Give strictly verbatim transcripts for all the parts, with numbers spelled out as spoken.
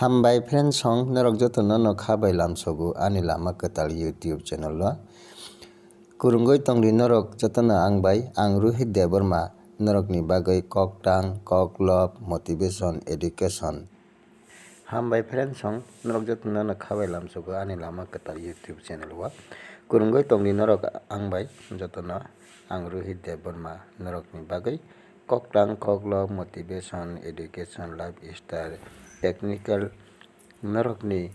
Hambai friends song, norok jotono no kha bai lamsogo ani Lama Kwtal YouTube channel o. Kwrwngwi tongdi norok jotono ang bai, ang Rohit Debbarma, norokni bagwi koktang, koklop, motivation, education. Hambai friends song, norok jotono no kha bai lamsogo ani Lama Kwtal YouTube channel o. Kwrwngwi tongdi norok ang bai jotono, ang Rohit Debbarma, norokni bagwi koktang, koklop, motivation, education, lifestyle, technical, norokni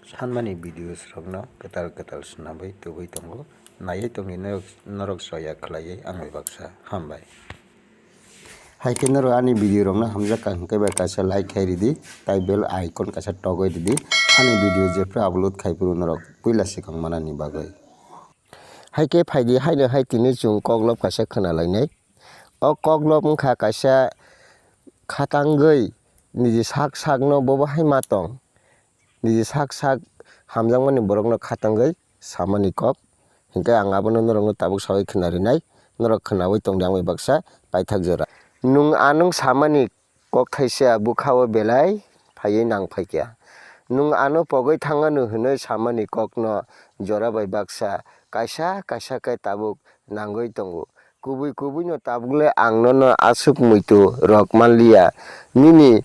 sanmani videos rokno kwtal kwtal swnamwi tubui tongo. Naiwi tongdi norok, norok soya khlaiwi ang bai baksa. Hambai. Hai khe norok ani video rokno hamjak kha hwnkhe bai kaisa like khai ridi, tai bell icon kaisa togwi ridi. Ani video jephru upload khai phuru norok puila swkang manani bagwi. Hai khe phaidi, haino hai tini chwng koklop kaisa khwnalainai. O koklop wngkha kaisa khatangwi niji sak sakno bobo hai ma tong. Niji sak sak hamjakmani borokno khatangwi samani kok. Hinkhe ang abono norokno tabuk sawi khwnarinai. Norok khwnawi tongdi ang bai baksa paithak jora. Nwng anwng samani kok thaisa bwkha-o belai phaiwi nang phaikha. Nwng ano pogwi thangano hwnwi samani kokno jora bai baksa kaisa kaisa khe tabuk nangwi tongo. Kubui kubuino tabukle ang nono aswk muitu rok manliya. Nini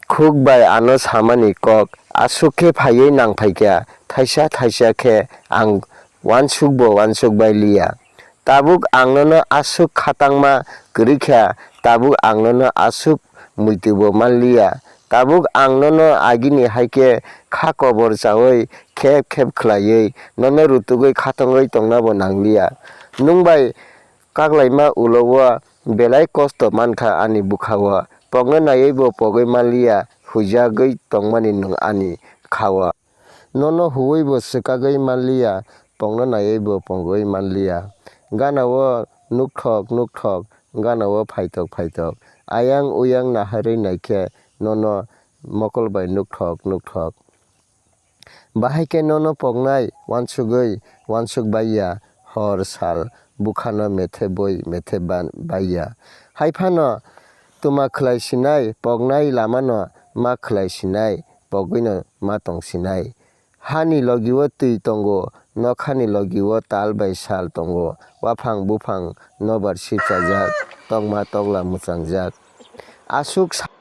khuk bai ano samani kok aswk khe phaiwi nang phaikha, thaisa thaisa khe ang uansukbo uansuk bai liya. Tabuk ang nono aswk khatangma kwrwi kha, tabuk ang nono aswk muitubo manliya. Tabuk ang nono agini hai khe kha kobor chaui khep khep khlaiwi nono rutugwi khatongwi tongnabo nangliya. Nwng bai kaklaima ulo-o belai kosto mankha ani bwkha-o, pokno naiwi bo pogwi manliya, huijagwi tongmani nwng ani kha-o. Nono huwi bo swkagwi manliya, pokno naiwi bo pogwi manliya. Gana-o nukthok nukthok, gana-o phaithok phaithok, ayang uyang naharwi naikhe nono mokol bai nukthok nukthok. Bahai khe nono poknai uansugwi uansuk baiya, hor sal bwkhano methe boi methe ban-, baiya. Hai phano twma khlai sinai, poknai lamano ma khlai sinai, pogwino ma tong sinai. Hani logi-o twi tongo, nokhani logi-o tal bai sal tongo, waphang buphang nobar sipchajak, tokma tokla mwchangjak. Aswk sa-,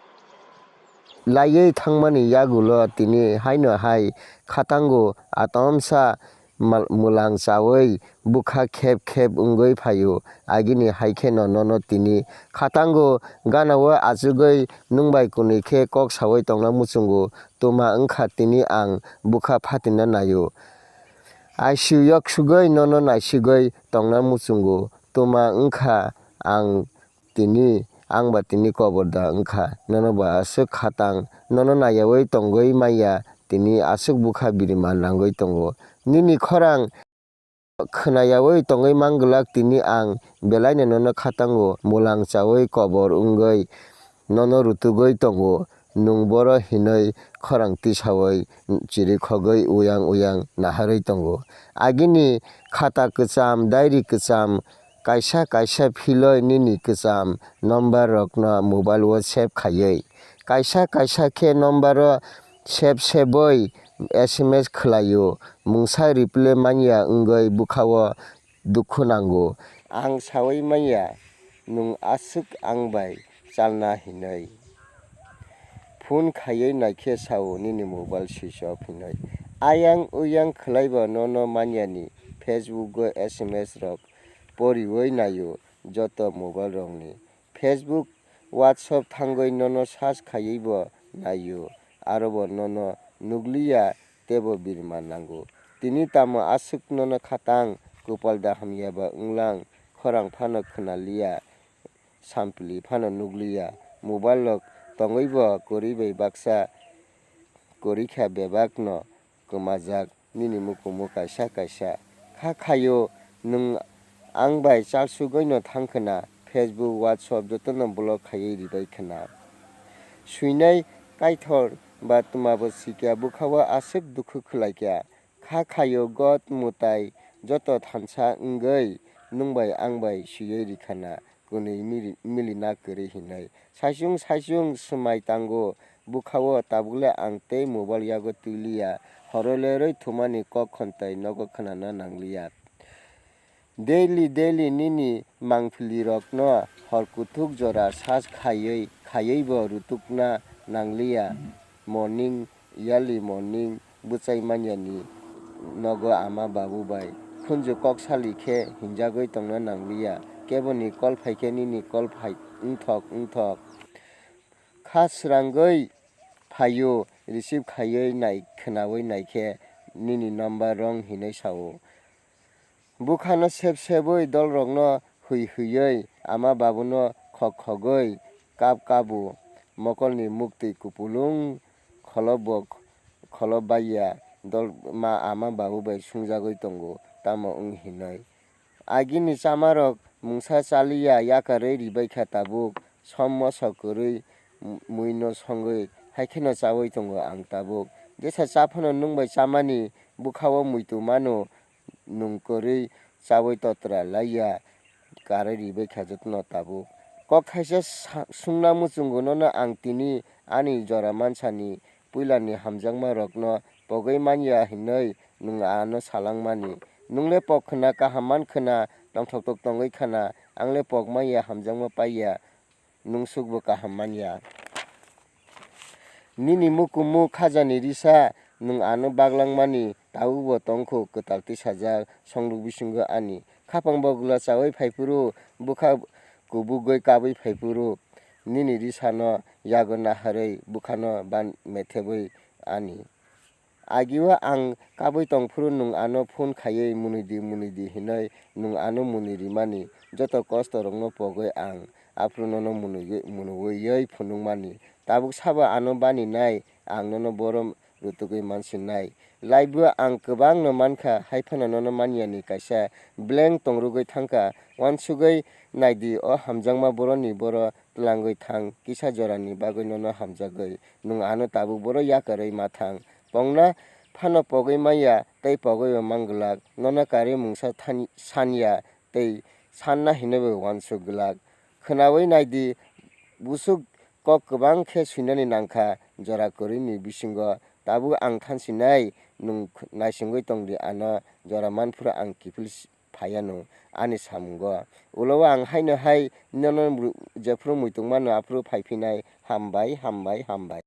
laiwi thangmani yagulo tini haino hai khatango atomsa mal-, mwlang chaui bwkha khep khep wngwi phaio. Agini hai kheno nono tini khatango gana-o achugwi nwng bai kwnwi khe kok saui tongna muchungo. Twma wngkha tini ang bwkha phatina naio. I C U yok sugwi nono naisigwi tongna muchungo. Twma wngkha ang tini, ang ba tini kobor da wngkha, nono ba aswk khatang, nono naiyaui tongwi manya, tini aswk bwkha birima nangwi tongo. Nini khorang khwnayaui tongwi manglak, tini ang belaino nono khatango, mwlang chaui kobor wngwi nono rutugwi tongo. Nwng boro hinwi khorang tisaui chirikhogwi uyang uyang naharwi tongo. Agini khata kwcham, diary kwcham, kaisa kaisa philoi nini kwcham number rokno mobile o save khaiwi. Kaisa kaisa khe number o save save oi S M S khlaio, mungsa reply manya wngwi bwkhao dukhu nango. Ang saui manya nwng aswk ang bai chalna hinwi. Phone khaiwi naikhe sao nini mobile switch off hinwi. Ayang uyang khlaibo nono manyani Facebook o S M S rok poriwi naio joto mobile rokni. Facebook, WhatsApp thangwi nono search khaiwibo naio, arobo nono nukliya teibo birma nango. Tini tamo aswk nono khatang, kwpal da hamya ba wnglang, khorang phano khwnaliya, sampli phano nukliya, mobile rok tongwibo kwrwi bai baksa kwrwi kha bebakno kwmajak nini mukumu kaisa kaisa. Kha khaio nwng ang bai chalsugwino thangkhwna, Facebook, WhatsApp jotono block khaiwi ribai khwna. Swinai kaithor ba twmabo sikya bwkhao aswk dukhu khlaikya. Kha khaio God mwtai joto thansa wngwi nwng bai ang bai swiwi rikhana, kwnwi mili-, milina kwrwi hinwi. Saichung saichung swmai tango, bwkha-o, tabukle ang tei mobile yago twi liya, horo lerwi thumani kok khonthai nogo khwnana nang liya. Daily, daily nini mangpilirokno hor kuthuk jora search khaiwi, khaiwibo rutukna nang liya. Morning, early morning, bwchai manyani nogo ama babu bai khunju kok sali khe hinjagwi tongna nang liya. Keboni call phai khe nini call phai wngthok wngthok. Kha srangwi phaio, receive khaiwi nai, khwnawi nai khe nini number wrong hinwi sao. Bwkhano sep sebwi dolrokno hwi hwiwi ama babuno khok khogwi kap kabu. Mokolni muktwi kupulung kholo bo kholo baiya dol ma ama babu bai sungjagwi tongo, tamo wng hinwi. Agini chamarok mungsa chaliya yakarwi ribaikha tabuk, som moso kwrwi muino songwi, haikheno chaui tongo ang tabuk. Jesa chaphano nwng bai chamani bwkhao muitu mano, nwng kwrwi chaui totra laiya, karwi ribaikha jotono tabuk. Kok thaisa sa-, sungna muchungo nono ang tini ani jora mansani puilani hamjakmarokno pogwi manya hinwi nwng ano salangmani. Nwng le pok khna, kaham man khna, tongthok tok tongwi khna, ang le pok manya, hamjakma paiya, nwng sukbo kaham manya. Nini mukumu khajani risa, nwng ano baglangmani, tabukbo tongkhu kwtal tisajak, songruk bisingo ani. Khapang bogwla chaui phaiphuru, bwkha kubugwi kabwi phaiphuru, nini risano yago naharwi bwkhano ban methebwi ani. Agio ang kabwi tongphuru nwng ano phone khaiwi munwi di, munwi di hinwi nwng ano munwi rimani. Joto kostorokno pogwi ang aphuru nono munwi, munwiwi phunukmani. Tabuk sabo ano bani nai, ang nono borom rutugwi mansinai. Life-o ang kwbangno mankha, hai phano nono manyani kaisa blank tongrugwi thangkha. Uansugwi naidi, o hamjakma boroni boro twlangwi thang, kisa jorani bagwi nono hamjagwi. Nwng ano tabuk boro yakarwi ma thang. Pongna phano pogwi manya tei pogwibo man glak. Nono karwi mungsa thani-, sanya tei sanna hinwibo uansuk glak. Khwnawi naidi, busuk kok kwbang khe swinani nangkha jora kwrwini bisingo. Tabuk ang thansinai, nwng naisingwi tongdi ano, jora manphuru ang kiphil phaiano ani samungo. Ulo o ang haino hai nono jephuru muitung mano aphuru phaiphinai. Hambai, hambai, hambai.